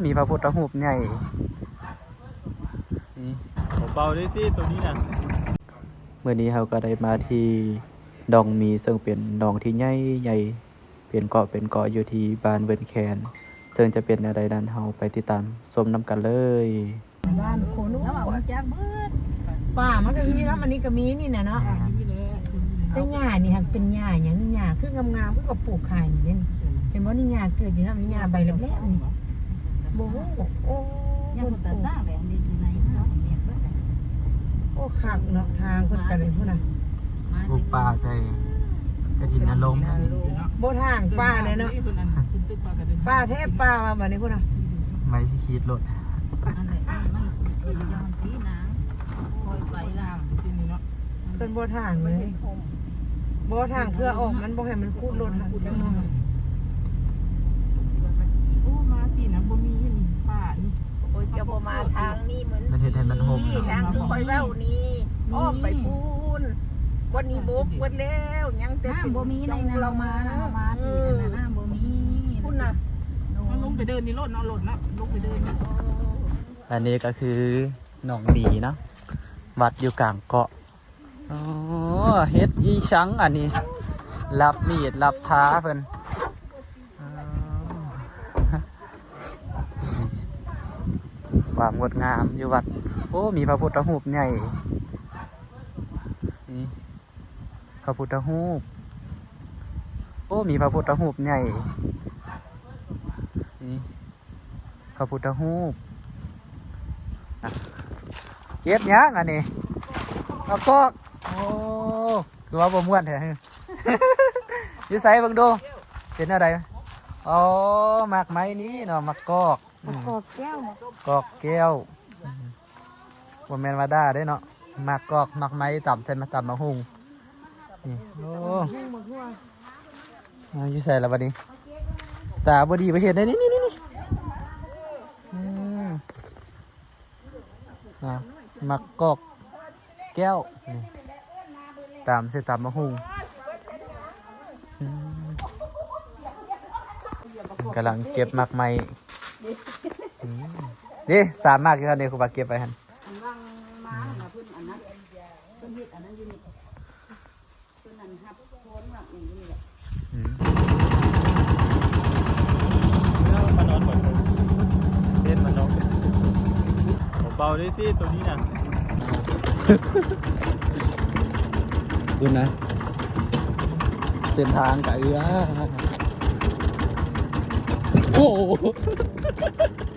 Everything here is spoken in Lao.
ມີພະພຸດທະຮູບໃຫຍ່ ນີ້ ເບົາໆເດ້ຊິໂຕນີ້ນະ. ມື້ນີ້ເຮົາກໍໄດ້ມາທີ່ໜອງມີ ເຊິ່ງເປັນໜອງທີ່ໃຫຍ່ໆ ເປັນເກາະເປັນເກາະຢູ່ທີ່ບ້ານເວີນແຄນ ເຊິ່ງຈະເປັນແນວໃດນັ້ນ ເຮົາໄປຕິດຕາມຊົມນຳກັນເລີຍ. ບ້ານຄົນ ລາວເວົ້າຮູ້ຈັກເບິດ ປ່າມັນກໍມີເນາະ ອັນນີ້ກໍມີນີ້ນະເນາະ ແມ່ນ ແຕ່ຫຍ້ານີ້ຫາກເປັນຫຍ້າຫຍັງນີ້ ຫຍ້າຄືງາມໆ ຄືເຂົາປູກຂາຍນີ້ເດ້ ເຫັນບໍ່ນີ້ ຫຍ້າເກີດຢູ່ນຳ ນີ້ຫຍ້າໃບແຫຼບໆ ນີ້ ບໍ່ຮູ້ ໂອ້ ຫຍ້າພຸດຕາສ້າງແຫຼະ ອັນນີ້ຢູ່ໃນສອງແມ່ນເບິດແຫຼະ ໂອ້ ຄັກເນາະ ທາງເພິ່ນກໍໄດ້ພຸ້ນນະ ປູກປ່າໃສ່ ກະຖິນນະລົມ ບໍ່ທາງປ່າແດ່ເນາະ ປ່າແທ້ປ່າວ່າບັດນີ້ພຸ້ນນະ ໄມ້ຊິຂີດລົດ ອັນໃດໄມ້ ໄມ້ ຢ່າມັນຕີນາງ ຄ່ອຍໄປລາງ ເພິ່ນບໍ່ທາງເລີຍ ບໍ່ທາງເພື່ອອອກ ມັນບໍ່ໃຫ້ມັນຂູດລົດຫັ້ນຈັກໜ້ອຍ ໂອ້ ມາປີນະ ບໍ່ມີນີ້ ປ່ານີ້ ໂອ້ຍ ເຈົ້າບໍ່ມາທາງນີ້ ມັນ ມັນເຮັດໃຫ້ມັນຮົ່ມເນາະ ທາງຄືຂ້ອຍເວົ້ານີ້ ອ້ອມໄປພຸ້ນ ບ່ອນນີ້ບົກເບິດແລ້ວ ຍັງແຕ່ເປັນ ນ້ຳບໍ່ມີໃນ ນ້ຳ ເຮົາມານະ ເຮົາມາປີນະ ນ້ຳບໍ່ມີ ພຸ້ນນະ ເຮົາລົງໄປເດີນນີ້ໂລດເນາະ ລົດເນາະ ລົງໄປເດີນນີ້ ອັນນີ້ກໍຄືໜອງມີເນາະ ວັດຢູ່ກາງເກາະ ອໍ ເຮັດອີ່ຫຍັງອັນນີ້ ລັບມີດລັບພາເພິ່ນ ອໍ ຄວາມງົດງາມຢູ່ວັດ ໂອ້ ມີພະພຸດທະຮູບໃຫຍ່ ນີ້ ພະພຸດທະຮູບ ໂອ້ ມີພະພຸດທະຮູບໃຫຍ່ ນີ້ ພະພຸດທະຮູບ ເຮັດຫຍັງອັນນີ້ ມາກອກ ໂອ້ ຄືວ່າບໍ່ມ່ວນແທ້ ຢູ່ໃສເບິ່ງດູ ເປັນແນວໃດ ອໍ ໝາກໄມ້ນີ້ເນາະ ໝາກກອກ ອືມ ກອກແກ້ວ ກອກແກ້ວ ອືມ ບໍ່ແມ່ນວ່າດ່າເດ້ເນາະ ໝາກກອກ ໝາກໄມ້ ຕຳໃສ່ ຕຳໝາກຫຸ່ງ ນີ້ ໂອ້ ໝາກຫຸ່ງ ໝາກຫົ່ວ ເອົາ ຢູ່ໃສລະບັດນີ້ ຕາບໍ່ດີໄປເຮັດໄດ້ ນີ້ໆໆ ອືມ ນະ ໝາກກອກແກ້ວ ນີ້ ຕຳໃສ່ຕຳໝາກຫຸ່ງ ອືມ ກຳລັງເກັບໝາກໄມ້ ອືມ ເດ້ ສາມໝາກຢູ່ຫັ້ນເດ້ ຄູບາເກັບໄວ້ຫັ້ນ ອັນຫວ່າງມາຫັ້ນນະ ເພິ່ນອັນນັ້ນ ເພິ່ນເຮັດອັນນັ້ນຢູ່ນີ້ ເພິ່ນນັ້ນຮັບໂທນຮັບຫຍັງຢູ່ນີ້ແຫຼະ ອືມ ເອົາມານອນບໍ່ ເປັນມານອນ ເບົາໆເດ້ຊິໂຕນີ້ນະ ພຸ້ນນະ ເສັ້ນທາງກະເອື້ອ ໂອ້ໂຫ.